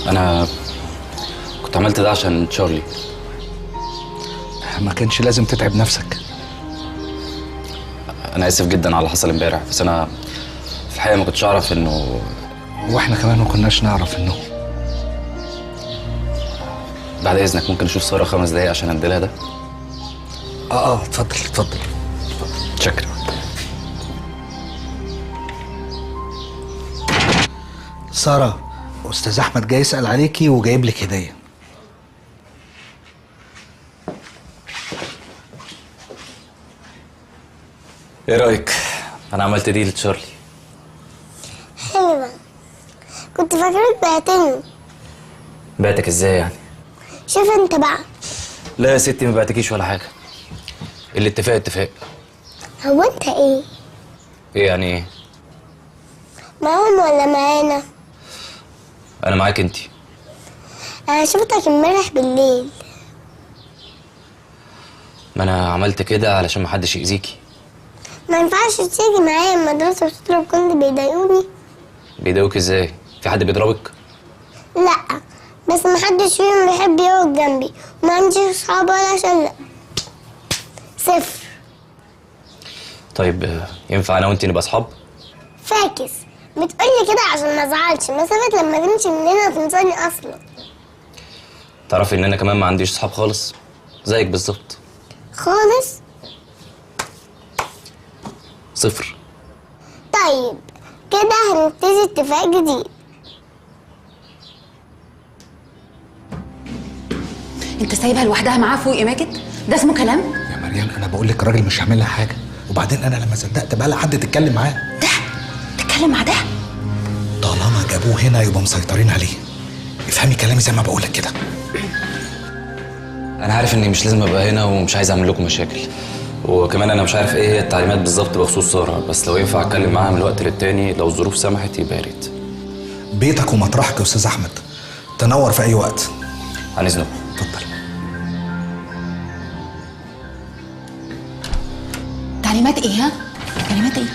انا كنت عملت ده عشان تشارلي. ما كانش لازم تتعب نفسك. انا اسف جدا على اللي حصل امبارح، بس انا في الحقيقة ما كنتش اعرف انه، واحنا كمان ما كناش نعرف انه. بعد اذنك ممكن اشوف ساره 5 دقايق عشان اديلها ده؟ اه اتفضل اتفضل. شكرا. ساره، استاذ احمد جاي يسال عليكي وجايب لك هديه. ايه رايك؟ انا عملت دي لتشارلي. حلوة. كنت فاكرك بعتني. بعتك ازاي يعني؟ شوف انت بقى. لا يا ستي ما بعتكيش ولا حاجة. الاتفاق اتفاق. هو انت ايه؟ ايه يعني ايه؟ معاهم ولا معانا؟ انا معاك انتي. انا شفتك امبارح بالليل. ما انا عملت كده علشان محدش يأذيكي. ما ينفعش تيجي معايا المدرسة وتضرب كل اللي بيضايقوني. بيضايقوك ازاي؟ في حد بيضربك؟ لا، بس محدش فيهم بيحب يقعد جنبي، وما عنديش اصحاب ولا شلة. 0. طيب ينفع انا وانتي نبقى اصحاب؟ فاكس، بتقولي كده عشان ما ازعلش، مسافة لما تمشي من هنا تنساني اصلا. تعرفي ان انا كمان ما عنديش اصحاب خالص؟ زيك بالظبط. خالص؟ 0. طيب كده هنبتدي اتفاق جديد. انت سايبها لوحدها معاه فوق يا ماجد؟ ده اسمه كلام؟ يا مريم انا بقول لك الراجل مش هعمل لها حاجة، وبعدين انا لما صدقت بقى لها حد تتكلم معاه. ده؟ تتكلم مع ده؟ طالما جابوه هنا يبقى مسيطرين عليه. افهمي كلامي زي ما بقول لك كده. انا عارف اني مش لازم ابقى هنا ومش عايز اعمل لكم مشاكل، وكمان انا مش عارف ايه هي التعليمات بالظبط بخصوص ساره، بس لو ينفع اتكلم معاها من الوقت للتاني لو الظروف سمحت يبقى يا ريت. بيتك ومطرحك يا استاذ احمد، تنور في اي وقت. عن اذنكم. اتفضل. تعليمات ايه؟ ها؟ تعليمات ايه؟